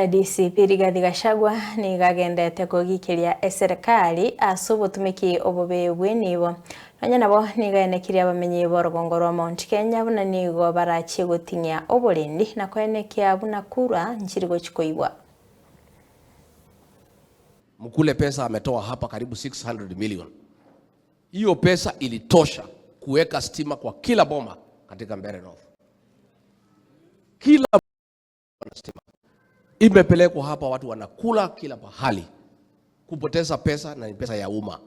DCP Rigathi Gachagua nigo agendete kogikiria eserekari ase obotumiki obobe bw'enibo. Nonya nabo nigo aenekirie abamenyi b'orogongo rwa Mount Kenya buna nigo barachie goting'ia oborendi na koenekia buna kura nchiri gochi koibwa. Mkule pesa ametoa hapa karibu 600 million. Hiyo pesa ilitosha kuweka stima kwa kila boma katika Mbeere North. Kila stima imepelekwa hapa, watu wanakula kila pahali, kupoteza pesa na ni pesa ya umma.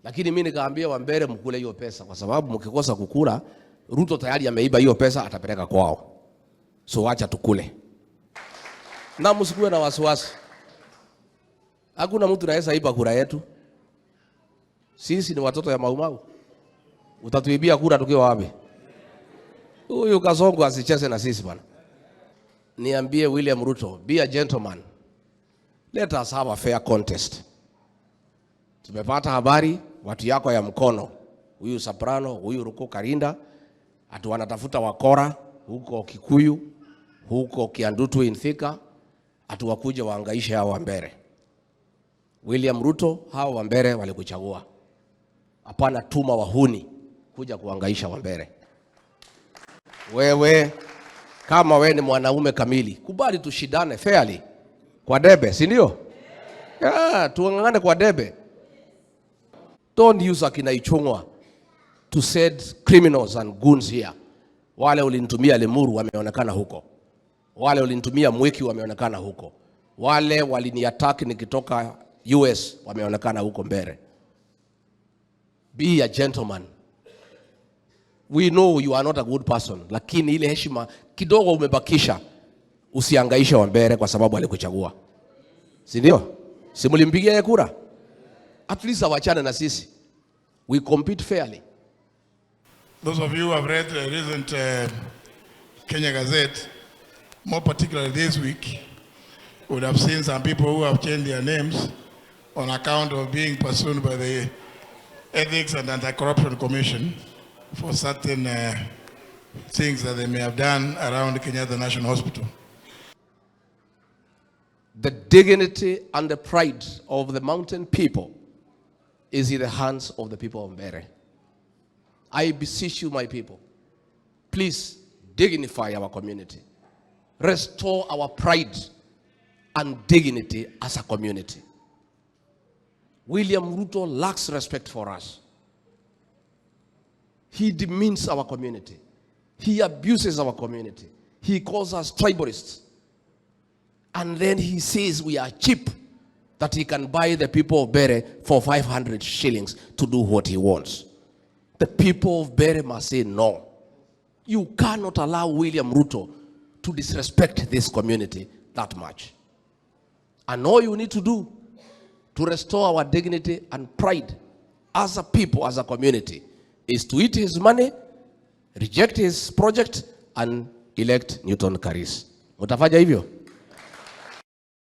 Lakini mimi nikaambia Wambere, mkule hiyo pesa, kwa sababu mkikosa kukula, Ruto tayari ameiba hiyo pesa, atapeleka kwao. So wacha tukule na msikuwe na wasiwasi. Hakuna mtu anaweza iba kura yetu. Sisi ni watoto ya Maumau. Utatuibia kura tukiwa wapi? Huyu Kasongo asicheze na sisi bwana. Niambie William Ruto, be a gentleman. Let us have a fair contest. Tumepata habari watu yako ya mkono, huyu Soprano, huyu Ruku Karinda, ati wanatafuta wakora huko Kikuyu, huko Kiandutu in Thika, ati wakuje waangaishe hao Wambere. William Ruto, hao Wambere walikuchagua. Hapana, tuma wahuni kuja kuangaisha Wambere. Wewe kama we ni mwanaume kamili, kubali tushindane fairly kwa debe, si ndio? Yeah, tuang'ang'ane kwa debe. Don't use akina Ichung'wa to send criminals and goons here. Wale ulinitumia Limuru wameonekana huko, wale ulinitumia Mwiki wameonekana huko, wale waliniattack nikitoka US wameonekana huko Mbere. Be a gentleman. We know you are not a good person, lakini ile heshima kidogo umebakisha, usiangaishe Wambere kwa sababu alikuchagua, si ndio? Si mlimpigia yeye kura? At least awachane na sisi. We compete fairly. Those of you who have read the recent Kenya Gazette, more particularly this week, would have seen some people who have changed their names on account of being pursued by the Ethics and Anti-Corruption Commission for certain things that they may have done around Kenyatta National Hospital. The dignity and the pride of the mountain people is in the hands of the people of Mbeere. I beseech you, my people, please dignify our community. Restore our pride and dignity as a community. William Ruto lacks respect for us. He demeans our community. He abuses our community. He calls us tribalists. And then he says we are cheap, that he can buy the people of Mbeere for 500 shillings to do what he wants. The people of Mbeere must say no. You cannot allow William Ruto to disrespect this community that much. And all you need to do to restore our dignity and pride as a people, as a community, is to eat his money, reject his project, and elect Newton Karis. Mutafanya hivyo?